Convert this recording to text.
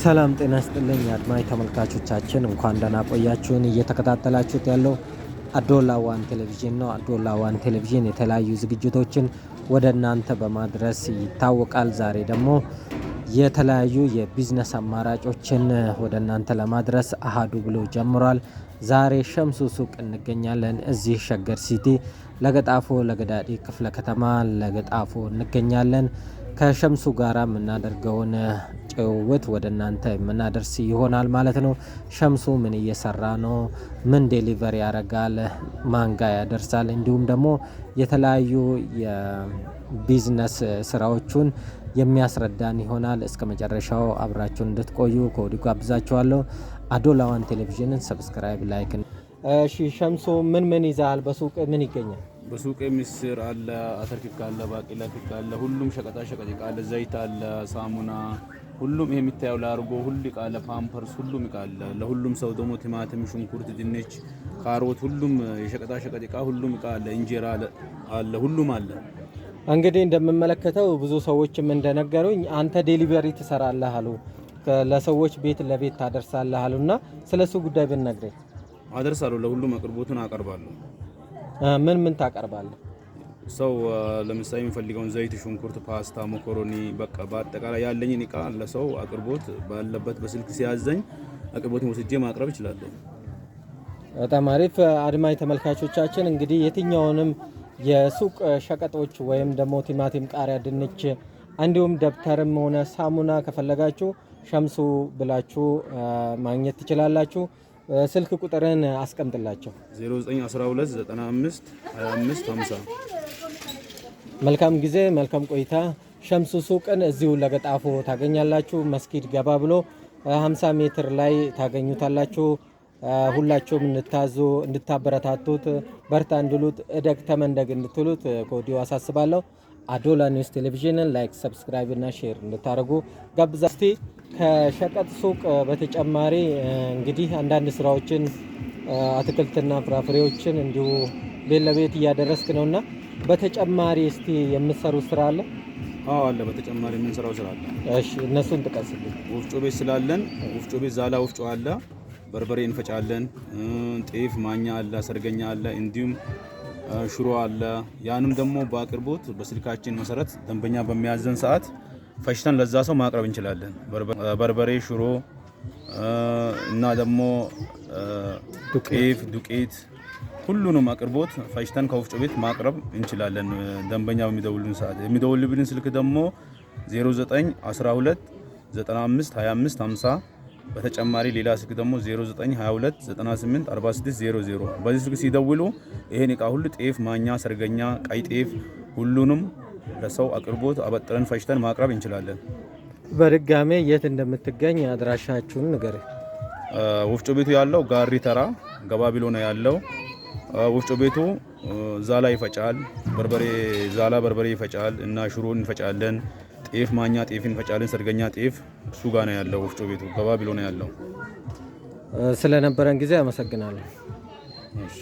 ሰላም ጤና ይስጥልኝ አድማጭ ተመልካቾቻችን፣ እንኳን ደህና ቆያችሁን። እየተከታተላችሁት ያለው አዶላ ዋን ቴሌቪዥን ነው። አዶላ ዋን ቴሌቪዥን የተለያዩ ዝግጅቶችን ወደ እናንተ በማድረስ ይታወቃል። ዛሬ ደግሞ የተለያዩ የቢዝነስ አማራጮችን ወደ እናንተ ለማድረስ አሃዱ ብሎ ጀምሯል። ዛሬ ሸምሱ ሱቅ እንገኛለን። እዚህ ሸገር ሲቲ ለገጣፎ ለገዳዲ ክፍለ ከተማ ለገጣፎ እንገኛለን። ከሸምሱ ጋራ የምናደርገውን ጭውውት ወደ እናንተ የምናደርስ ይሆናል ማለት ነው። ሸምሱ ምን እየሰራ ነው? ምን delivery ያደርጋል? ማን ጋ ያደርሳል? እንዲሁም ደግሞ የተለያዩ የቢዝነስ ስራዎቹን የሚያስረዳን ይሆናል። እስከ መጨረሻው አብራችሁን እንድትቆዩ ከወዲሁ ጋብዛችኋለሁ። አዶላዋን ቴሌቪዥንን subscribe፣ like። እሺ ሸምሱ፣ ምን ምን ይዛል? በሱቅ ምን ይገኛል? በሱቅ ምስር አለ፣ አተር ክክ አለ፣ ባቄላ ክክ አለ፣ ሁሉም ሸቀጣ ሸቀጥ እቃ አለ፣ ዘይት አለ፣ ሳሙና፣ ሁሉም ይሄ የሚታየው ላርጎ ሁሉ እቃ አለ፣ ፓምፐርስ ሁሉም እቃ አለ። ለሁሉም ሰው ደግሞ ቲማቲም፣ ሽንኩርት፣ ድንች፣ ካሮት፣ ሁሉም የሸቀጣ ሸቀጥ እቃ ሁሉም እቃ አለ፣ እንጀራ አለ፣ ሁሉም አለ። እንግዲህ እንደምመለከተው ብዙ ሰዎችም እንደነገሩኝ አንተ delivery ትሰራለህ አሉ፣ ለሰዎች ቤት ለቤት ታደርሳለህ አሉና ስለሱ ጉዳይ ብትነግረኝ። አደርሳለሁ፣ ለሁሉም አቅርቦቱን አቀርባለሁ። ምን ምን ታቀርባለህ? ሰው ለምሳሌ የሚፈልገውን ዘይት፣ ሽንኩርት፣ ፓስታ፣ መኮሮኒ በቃ በአጠቃላይ ያለኝን እቃ ለሰው አቅርቦት ባለበት በስልክ ሲያዘኝ አቅርቦትን ወስጄ ማቅረብ እችላለሁ። በጣም አሪፍ። አድማጭ ተመልካቾቻችን፣ እንግዲህ የትኛውንም የሱቅ ሸቀጦች ወይም ደግሞ ቲማቲም፣ ቃሪያ፣ ድንች እንዲሁም ደብተርም ሆነ ሳሙና ከፈለጋችሁ ሸምሱ ብላችሁ ማግኘት ትችላላችሁ። ስልክ ቁጥርን አስቀምጥላቸው። 0912 95 25 50። መልካም ጊዜ፣ መልካም ቆይታ። ሸምሱ ሱቅን እዚሁ ለገጣፎ ታገኛላችሁ። መስጊድ ገባ ብሎ 50 ሜትር ላይ ታገኙታላችሁ። ሁላችሁም እንድታዙ፣ እንድታበረታቱት፣ በርታ እንድሉት፣ እደግ ተመንደግ እንድትሉት ከወዲሁ አሳስባለሁ። አዶላ ኒውስ ቴሌቪዥንን like፣ subscribe እና share እንድታደርጉ ጋብዛ። እስቲ ከሸቀጥ ሱቅ በተጨማሪ እንግዲህ አንዳንድ ስራዎችን አትክልትና ፍራፍሬዎችን እንዲሁ ቤት ለቤት እያደረስክ ነውና በተጨማሪ እስቲ የምትሰሩት ስራ አለ? አዎ አለ። በተጨማሪ የምንሰራው ስራ አለ። እሺ፣ እነሱን ጥቀስልኝ። ወፍጮ ቤት ስላለን ወፍጮ ቤት ዛላ ወፍጮ አለ። በርበሬ እንፈጫለን። ጤፍ ማኛ አለ፣ ሰርገኛ አለ፣ እንዲሁም ሽሮ አለ። ያንም ደግሞ በአቅርቦት በስልካችን መሰረት ደንበኛ በሚያዘን ሰዓት ፈጭተን ለዛ ሰው ማቅረብ እንችላለን። በርበሬ፣ ሽሮ እና ደግሞ ጤፍ፣ ዱቄት ሁሉንም አቅርቦት ፈጭተን ከወፍጮ ቤት ማቅረብ እንችላለን። ደንበኛ በሚደውሉን ሰዓት የሚደውልብን ስልክ ደግሞ 09 12 95 25 50፣ በተጨማሪ ሌላ ስልክ ደግሞ 0922 98 46 00። በዚህ ስልክ ሲደውሉ ይሄን እቃ ሁሉ ጤፍ፣ ማኛ፣ ሰርገኛ፣ ቀይ ጤፍ ሁሉንም ለሰው አቅርቦት አበጥረን ፈጭተን ማቅረብ እንችላለን። በድጋሜ የት እንደምትገኝ አድራሻችሁን ንገረኝ። ወፍጮ ቤቱ ያለው ጋሪ ተራ ገባ ብሎ ነው ያለው። ወፍጮ ቤቱ ዛላ ይፈጫል፣ በርበሬ ዛላ በርበሬ ይፈጫል እና ሽሮ እንፈጫለን። ጤፍ ማኛ ጤፍ እንፈጫለን። ሰርገኛ ጤፍ እሱ ጋር ነው ያለው። ወፍጮ ቤቱ ገባ ብሎ ነው ያለው። ስለነበረን ጊዜ አመሰግናለሁ። እሺ።